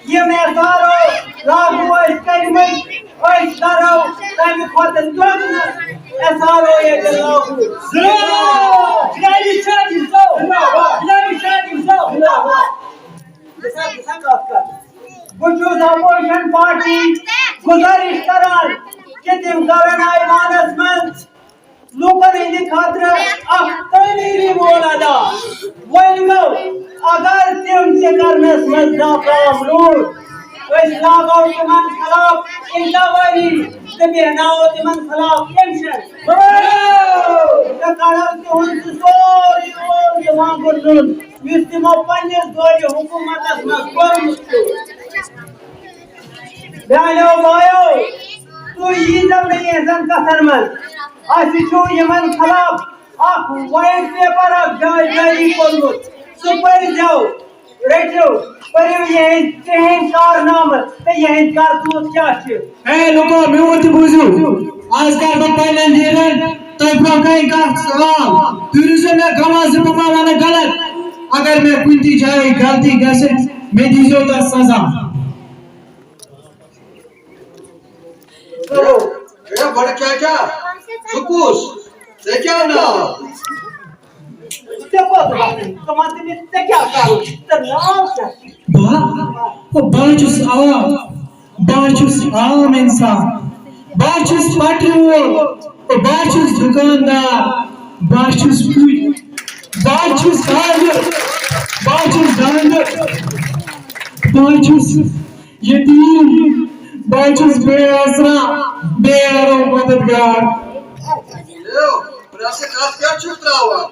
یِم ایس آر او لاگوٗ ٲسۍ کٔرمٕتۍ، أسۍ کرو تمہِ کھۄتہٕ درٛوٚگنہٕ ایس آر او ییٚتہِ لاگوٗ۔ زِندہباد۔ جنابِ شاہی صٲب۔ زِندہباد۔ جنابِ شاہی صٲب۔ زِندہباد۔ بہٕ چھُس اپوزیشن پارٹی گُزٲرِش کران کہِ تِم کرن ایوانس منٛز لوٗکن ہٕنٛدِ خٲطرٕ اکھ تعمیٖری رول ادا۔ وۄنۍ گوٚو، اگر تِم تہِ کرنس منٛز ناکام روٗدۍ، أسۍ لاگو تِمن خلاف انکوائری تہٕ بیہناوو تِمن خلاف پینشن۔ تہٕ کڑو تِہُنٛد سُہ سورُے رول تہٕ وانگُن نیُن، یُس تِمو پننِس دورِ حکوٗمتس منٛز کوٚرمُت چھُ۔ میانیو بایو، تُہۍ ییٖزیو نہٕ یِہنٛزن کتھن منٛز۔ اسہِ چھُ یِمن خلاف اکھ وائٹ پیپر اکھ جا-، جٲری کوٚرمُت۔ سُہ پٔرۍزیو، رٔٹِو، پٔرِو یِہنٛدۍ، تِہنٛدۍ کارنامہٕ تہٕ یِہنٛدۍ کرتوٗت کیٛاہ چھِ۔ اے لُکو، میون تہِ بوٗزِو۔ آز کر بہٕ پننٮ۪ن لیڈرن تۄہہِ برونٛہہ کنہِ کانٛہہ سوال۔ تُہۍ روٗزِو مےٚ گواہ زِ بہٕ ما ونہٕ غلط۔ اگر مےٚ کُنہِ تہِ جایہِ غلطی گژھِ، مےٚ دیٖزیو تتھ سزا۔ ہے، بڑٕ چاچا، ژٕ کُس؟ ژےٚ کیٛاہ ناو؟ ژےٚ کوٚت گژھُن؟ ژٕ وَن تہٕ مےٚ، ژےٚ کیٛاہ کَرُن؟ ژےٚ ناو کیٛاہ چھُ؟ بہٕ؟ او، بہٕ چھُس عام، بہٕ چھُس عام اِنسان، بہٕ چھُس پٹرِ وول، او، بہٕ چھُس دُکاندار، بہٕ چھُس کُلۍ، بہٕ چھُس کالہِ، بہٕ چھُس دَنٛدٕ، بہٕ چھُس یتیٖم، بہٕ چھُس بے آسرا، بے یارو مددگار۔ ہے، براسہٕ کتھ کیٛاہ چھُکھ ترٛاوان؟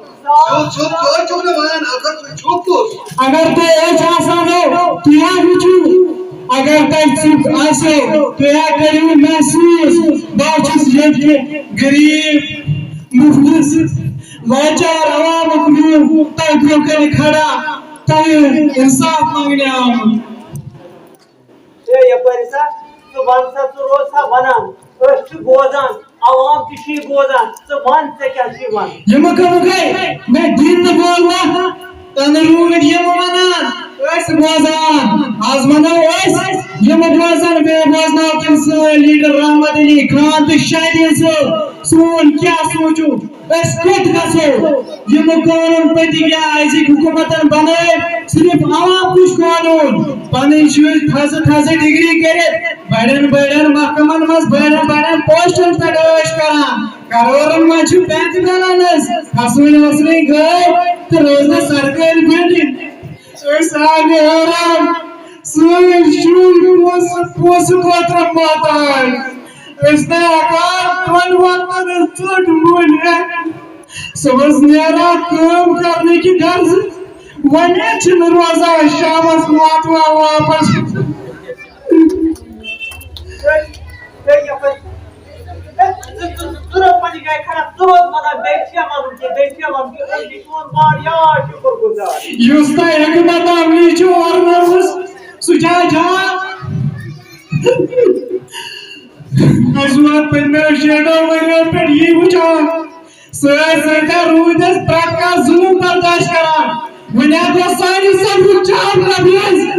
ژٕ، ژٕ، ژٕ چھُکھ نہٕ وَنان، اگر ژٕ چھُکھ کُس؟ اگر تۄہہِ أچھ آسان ہو، تُہۍ ہا وٕچھِو۔ اگر تۄہہِ ژُکھ آسہِ ہو، تُہۍ ہا کٔرِو محسوٗس۔ بہٕ چھُس ییٚتہِ کہِ غریٖب، مُفلِس، لاچار عوامُک نوٗر تۄہہِ برٛونٛہہ کنہِ کھڑا، تۄہہِ انصاف منٛگنہِ آمُت۔ ہے، یپٲرۍ سا، ژٕ وَن سا، ژٕ روز سا وَنان، أسۍ چھِ بوزان، عوام تہِ چھِ بوزان، ژٕ وَن، ژےٚ کیٛاہ چھِ وَنُن؟ یِمہٕ کَمہٕ گٔے؟ مےٚ دِن نہٕ بولنہٕ، تَنہٕ روٗدۍ یِم وَنان، ٲسۍ بوزان۔ آز وَنو أسۍ، یِم بوزان، بیٚیہِ بوزناو تِم سٲنۍ لیڈر رحمت علی خان تہٕ شادی صٲب، سون کیٛاہ سوٗنٛچُن؟ أسۍ کوٚت گژھو؟ یِم قونوٗن پٔتۍ کیٛاہ أزِکۍ حکوٗمتن بنٲے؟ صرف عوام کُس قونوٗن؟ پنٕنۍ شُرۍ تھزٕ تھزٕ ڈگری کٔرِتھ، بڑٮ۪ن بڑٮ۪ن محکمن منٛز بڑٮ۪ن بڑٮ۪ن پوسٹن پٮ۪ٹھ عٲش کران۔ کرورن منٛز چھِ بینک بیلنس، کھسوٕنۍ وسوٕنۍ گٲڑۍ تہٕ روزنس سرکٲرۍ بلڈنگ۔ أسۍ آے حٲران، سٲنۍ شُرۍ پونٛسہٕ، پونٛسہٕ خٲطرٕ محتاج۔ أسۍ نہٕ ہٮ۪کان دۄن وقتن ہٕنٛز ژٔٹ مٔلۍ ہٮ۪تھ۔ صُبحس نیران کٲم کرنہٕ کہِ غرضہٕ، وۄنۍ چھِنہٕ روزان شامس واتان واپس۔ ژٕ روز پننہِ جایہِ کھڑا، ژٕ روز مطلب بیٚیہِ چھےٚ وَنُن کہِ، بیٚیہِ چھےٚ وَنُن کہِ، أسۍ چھِ چون واریاہ شُکُر گُزار۔ یُس تۄہہِ حکمت عملی چھُ ورنٲومٕژ، سُہ چھا جان؟ أسۍ ووت پٔتمیو شیٹھو ؤریو پٮ۪ٹھ یی وٕچھان۔ سۭتۍ سۭتۍ روٗدۍ أسۍ پرٛٮ۪تھ کانٛہہ ظُلُم برداشت کران۔ وۄنۍ اگر سانہِ سبزُک چاپ لبیز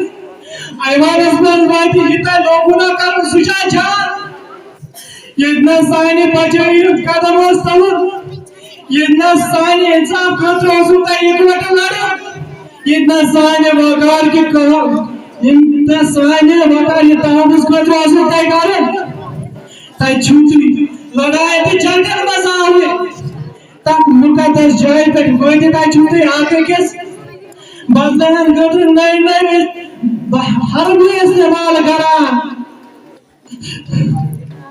ایوانس منٛز واتہِ، یہِ تۄہہِ لوگوٗ نا کرُن، سُہ چھا جان؟ ییٚتہِ نَس سانہِ بچٲوی ہُنٛد قدم اوس تُلُن، ییٚتہِ نَس سانہِ انصاف خٲطرٕ اوسوٕ تۄہہِ اِکوٹہٕ لڑُن، ییٚتہِ نَس سانہِ وقار کہِ کٲم، ییٚتہِ نَس سانہِ وقار یہِ تحفظ خٲطرٕ اوسوٕ تۄہہِ کرُن، تَتہِ چھُو تُہۍ لڑایہِ تہٕ جنگن منٛز آوٕرۍ۔ تَتھ مُقدس جایہِ پٮ۪ٹھ وٲتِتھ، تَتہِ چھُو تُہۍ اکھ أکِس بدلہن خٲطرٕ نٔوۍ نٔوۍ حربہٕ استعمال کران۔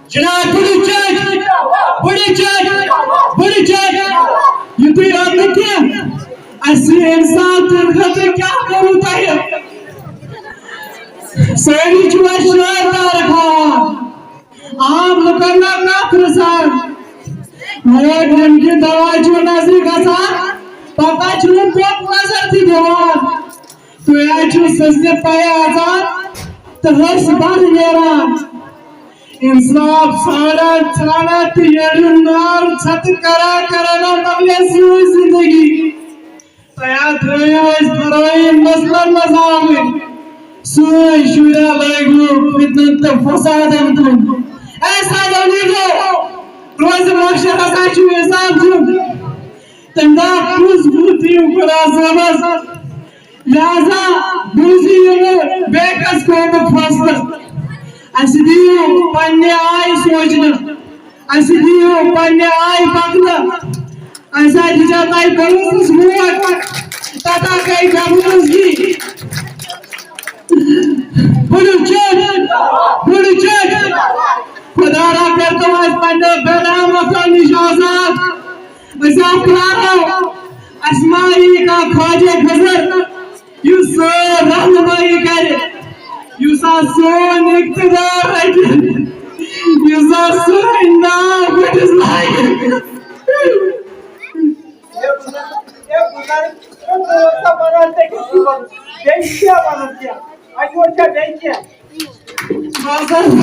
جناب، بڑی چیک، بڑی چیک، بڑی چیک۔ یُتھُے آو نہٕ کینٛہہ، اَسہِ انصاف دِنہٕ خٲطرٕ کیٛاہ کوٚروٕ تۄہہِ؟ سٲری چھِو اَسہِ شٲرۍ دار کھاوان، عام لُکن نا نفرٕ سان۔ ووٹ ییٚمہِ کہِ دوا چھُ نظرِ گژھان، پتہ چھُنہٕ پوٚت نظر تہِ دِوان۔ تُہۍ حظ چھِو سٕژنہِ پَے آسان تہٕ ۂسۍ بَر نیران۔ اِنصاف ژھانڈان ژھانڈان تہٕ ییٚلہِ نار ژھٮ۪تہٕ کران کران آو مۄکلے سٲنۍ زِندگی۔ تۄہہِ حظ ترٛٲیِو أسۍ بُرٲیی مسلن منٛز آوٕرۍ۔ سٲنۍ شُرۍ ہا لٲگِو فتنن تہٕ فسادن کُن۔ اے سادو نیٖرِو، روزِ مۄخصر ہسا چھُ اِنسان دیُن۔ تَمہِ دۄہ کُس بُتھ یِیِو خۄدا صٲبَس؟ لہذا بوٗزِو یِمو بیکس قومُک فٲصلہٕ۔ اَسہِ دِیِو پننہِ آیہِ سونٛچنہٕ، اَسہِ دِیِو پننہِ آیہِ پکنہٕ۔ اَسہِ حظ دِژیو تۄہہِ بروسس ووٹ، پتہ گٔے بروسگی۔ بُڈٕ چیٚٹھۍ، بُڈٕ چیٚٹھۍ۔ خۄدا را کٔرتو اَسہِ پننیو بے رحمتو نِش آزاد۔ أسۍ آو پرٛارو، اَسہِ ما یی کانٛہہ خواجہ خضر، یُس سٲنۍ رہنمٲیی کرِ، یُس آز سون اقتدار رٹہِ، یُس آز سٲنۍ ناو بٔٹھِس لاگہِ۔ ہے بُزرگ، ہے بُزرگ، ہے بُزرگ، ژٕ وَنان ژےٚ کیٛاہ چھُے وَنُن؟ بیٚیہِ چھُ کیٛاہ وَنُن کینٛہہ؟ اَتہِ اوس چھا بیٚیہِ کینٛہہ؟ بس حظ۔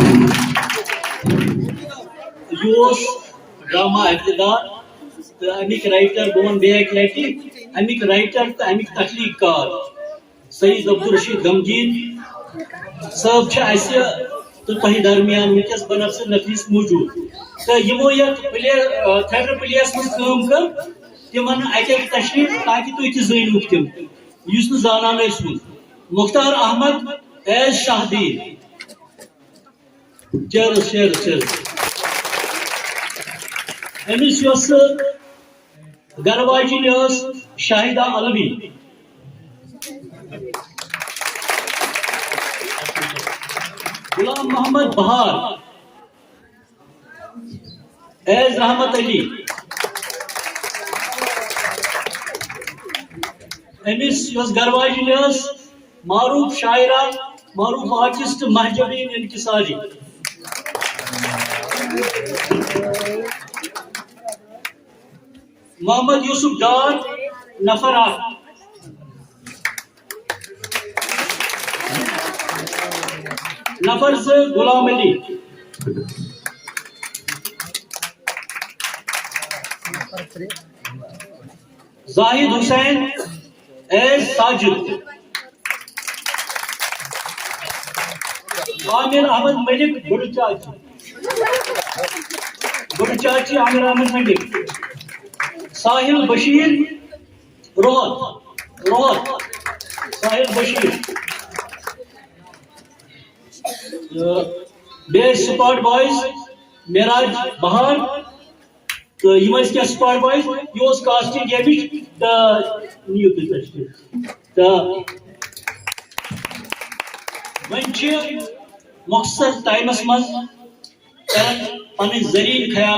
یہِ اوس ڈرامہ اقتدار تہٕ اَمِکۍ رائٹر، بہٕ وَنہٕ بیٚیہِ اَکہِ لَٹہِ، اَمِکۍ رائٹر تہٕ اَمِکۍ تخلیٖق کار سعید عبدالرشید غمگیٖن صٲب چھِ اَسہِ تہٕ تۄہہِ درمیان وٕنکیٚس بنفسِ نفیس موجود۔ تہٕ یِمو یَتھ پلے، آ، تھیٹر پلیس منٛز کٲم کٔر، تِمن اَکہِ اَکہِ تشریٖف، تاکہِ تُہۍ تہِ زٲنِوُکھ تِم، یُس نہٕ زانان ٲسۍ وُنہِ۔ Mukhtar Ahmed as Shahdeen. Cheers، cheers، cheers۔ أمِس یۄس گرٕ واجِنۍ ٲس شاہدہ علوی۔ غلام محمد بہار ایز رحمت علی۔ أمِس یۄس گرٕ واجِنۍ ٲس معروف شاعرہ، معروف آرٹسٹ مہجبین انکساری۔ محمد یوسف ڈار، نفر اکھ۔ نفر زٕ، غلام علی۔ زاہد حسین ایز ساجد۔ عامر احمد ملک، بڑ چاچی۔ بڑ چاچی عامر احمد ملک۔ ساحل بشیر، روہت، روہت، ساحل بشیر۔ تہٕ بیٚیہِ ٲسۍ سپاٹ بوائز معراج بہار، تہٕ یِم ٲسۍ کینٛہہ سپاٹ بوائز، یہِ اوس کاسٹنگ گیمٕچ، تہٕ نِیِو تُہۍ تشریٖف۔ تہٕ وۄنۍ چھِ مۄختصر ٹایمس منٛز کران پنٕنۍ زرین خیال